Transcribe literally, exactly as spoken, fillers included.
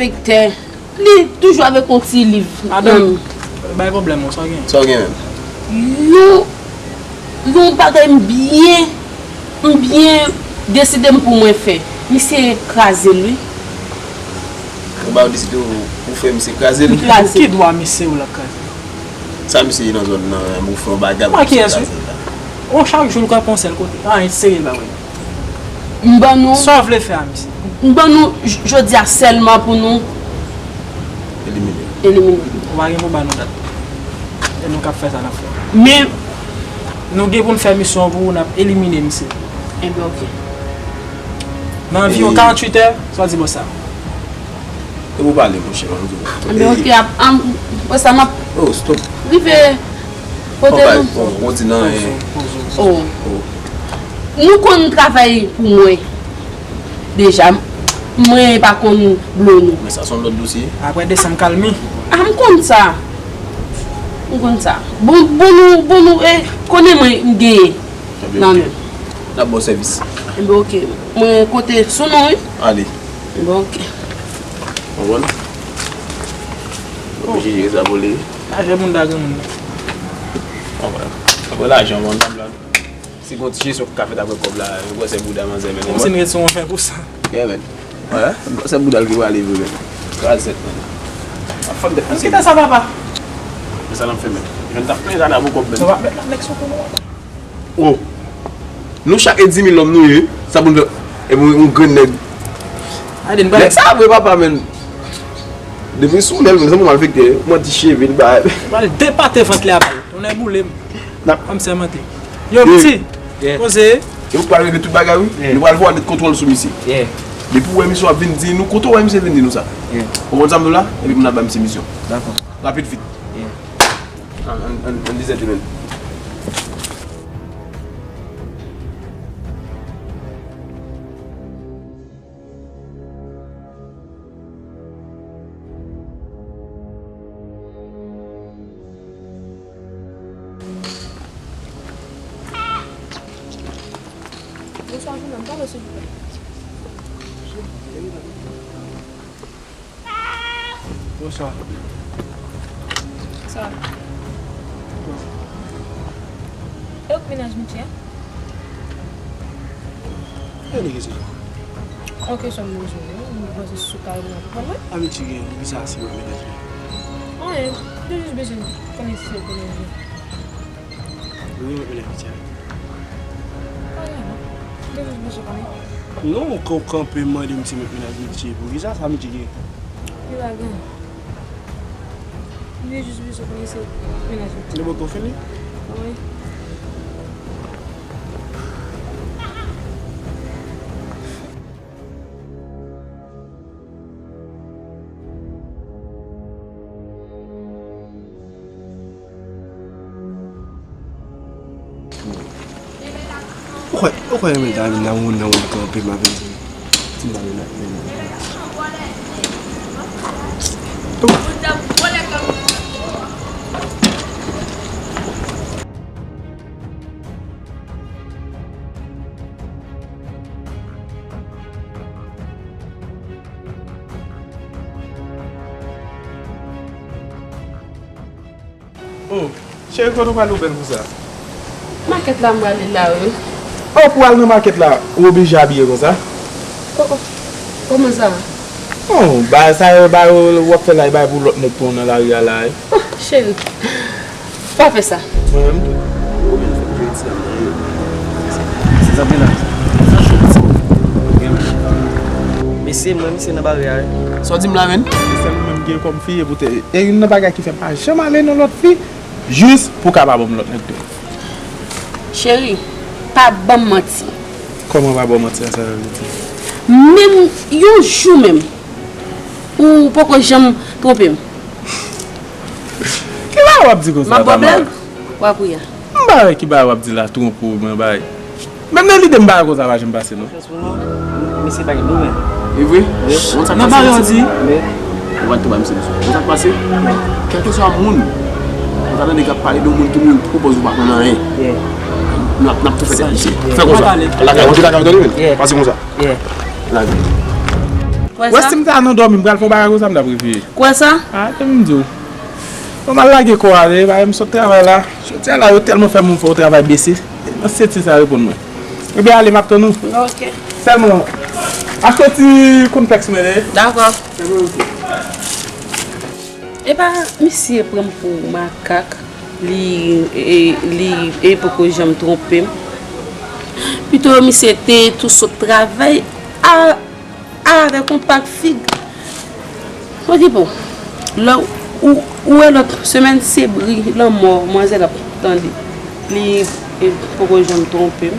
Lektè, li toujou avèk yon ti liv. Madanm, bay pwoblèm non, sa w gen? Sa w gen menm? Yon, yon bagay m byen, m byen deside m pou mwen fè. Misye kraze l wi. Yon bagay w deside w, ou fè misye kraze l? Li kraze. Ki dwa misye ou l ap kraze? Sa misye ye nan zòn nan, ou fè yon bagay pou misye kraze l la? Mwen kiyès wi? Ou chak jou l kanpe yon sèl kote. Anyen serye l pa wè. M ban nou. Sa w vle fè a misye? M ban nou j- jodi a sèlman pou nou elimine. Elimine. Ou pa gen pou ban nou dat. E nou k ap fè sa n ap fè. Men, nou gen pou n fè misyon pou ou, n ap elimine misye. Enben, oke. Nan anviwon karanntuit è, sa w di bòs sa? E pou pale, monchè, ban nou di w. Enben, oke, ap, am, bòs sa, m ap. Oh, stop. Rive. Kote nou? Pozo, pozo, pozo. Oh. Nou konn travay pou mwen. Deja, mwen pa konn blo nou. Men sa se yon lòt dosye. Apre desanm kalmi. A, m konn sa. M konn sa. Bon, bon nou, bon nou, e, konnen mwen m genyen nan men. N ap ba w sèvis. Enben, oke. Mwen konte sou nou, wi. Ale. Enben, oke. Konprann? Oblije jere sa pou li. Lajan moun ta granmoun nan. Anpre lajan, bon, dam la. Si gon ti jesyon ki ka fèt apre kòb la, gwosè bouda manzè, men. Kòmsi n ret sou yon ven pou san. Yeah, man. Wè, gwosè bouda l ki prale vre, men. Kraze tèt, men. Ap fann tèt misye. Kite sa, papa. Men sa l ap fè, men. Jwenn t ap plen jada pou kòb, men. Nou pa met la nèg sou kou nou, papa. Oh. Nou chak e dis mil lòm nou ye. Sa pou n fè. Epi yon grenn nèg. Nèg sa vre, papa, men. Depi sou lèl, men, se yon malfektè. Manti cheve, l bay. Pral depate vant li a bal. Tonnè boule m. N ap. Kòm sèmante. Yo, piti. Poze. E ou pral regle tout bagay, wi. Nou pral voye nèt kontwòl sou misye. Depi w wè misye w ap vin di nou, kote w wè misye vin di nou sa? Ou konn sa m di w la? Epi pou n al ba misye misyon. Dakò. Rapid, vit. An, an, an, an dizèt, men. Bonswa, jeune homme, pardon, s'il vous plaît. Bonswa. Sa va? E ou k mennaj Mitchie a? E nèg isi. Ok, sa m bezwen, wi. M panse sou kay mwen ap pran mwen. A Mitchie gen, poukisa se mwen mennaj li? Anyen, m te jis bezwen konnen si se pou mennaj li. Wi, mwen mennaj Mitchie a. Anyen, non. M te jis bezwen konnen. Non, ou kanpe mande m si mwen mennaj Mitchie. Poukisa sa Mitchie gen? Li pa gen. Li jis bezwen konnen se mennaj li. Li poko fini? Wi. Ou kwè, ou kwè Emel ta vin nan woun, nan woun kanpe m avè l? Ti mari la, men. Oh, cheri, kote w prale ou bèl konsa? Makèt la m prale la, wi. Oh, pou al nan makèt la, ou oblije abiye konsa? Oh, oh. Kòman sa? Oh, bagay sa yo, bagay w ap fè la, e bagay pou lòt nèg pran w nan lari a la, wi. Oh, cheri, pa fè sa. Mwen menm tou. Ou byen fè, jodi a, mwen. Se sa, mwen la. Sa cho, sa. Mesye, mwen, misye nan bare a, wi. Sa w di m la, menn? Se sèl mwen menm ki gen kòm fi, e poutèt E youn nan bagay ki fè m pa janm ale nan lòt fi, jis pou w ka pa ban m lòt nèg tou. Cheri, pa ban m manti. Kòman pa ba w manti a, sa vle di? Menm yon jou menm, ou poko janm twonpe m. Ki bagay w ap di konsa, Tamara? M ap ba w blag, w ap ri a. M pa wè ki bagay w ap di la twonpe w, men bagay. Menm nan lide m bagay konsa pa janm pase non. Chans pou nou, misye pa gen domen. E vre? Wi. Ou konn sa k pase? Nan bagay w di. Wi. Ou pa t tou ba misye leson. Ou konn sa k pase? Kèlkeswa moun, ou ta tande k ap pale de yon moun ki mouri pou pòz ou pa konn anyen. Yeah. N ap, n ap tou fè tèt misye. Yeah. Fè konsa. Lage, rantre lakay ou tande, men. Yeah. Pase konsa. Yeah. Lage. Wè, si m ta nan dòmi, m pral fè yon bagay konsa, m t ap reflechi. Kwè sa? Ah, men m di w. Bon, m al lage kò a, e pa m sot travay la. Jodi a la, yo tèlman fè moun fè yon travay bese. Nan seti sa reponn mwen. Ebyen, ale, m ap tann ou. Ok. Sèlman, achte yon ti konplèks mwen, e. Dakò. Sèlman, ok. Epa, misye pran m pou makak. Li, e, li, e poko janm twonpe m. Pito misye te tou sot travay a avèk yon pak fig. Mwen di bon, lè ou, ou wè lòt semèn se bri lanmò manzè l ap tande. Li, e, poko janm twonpe m.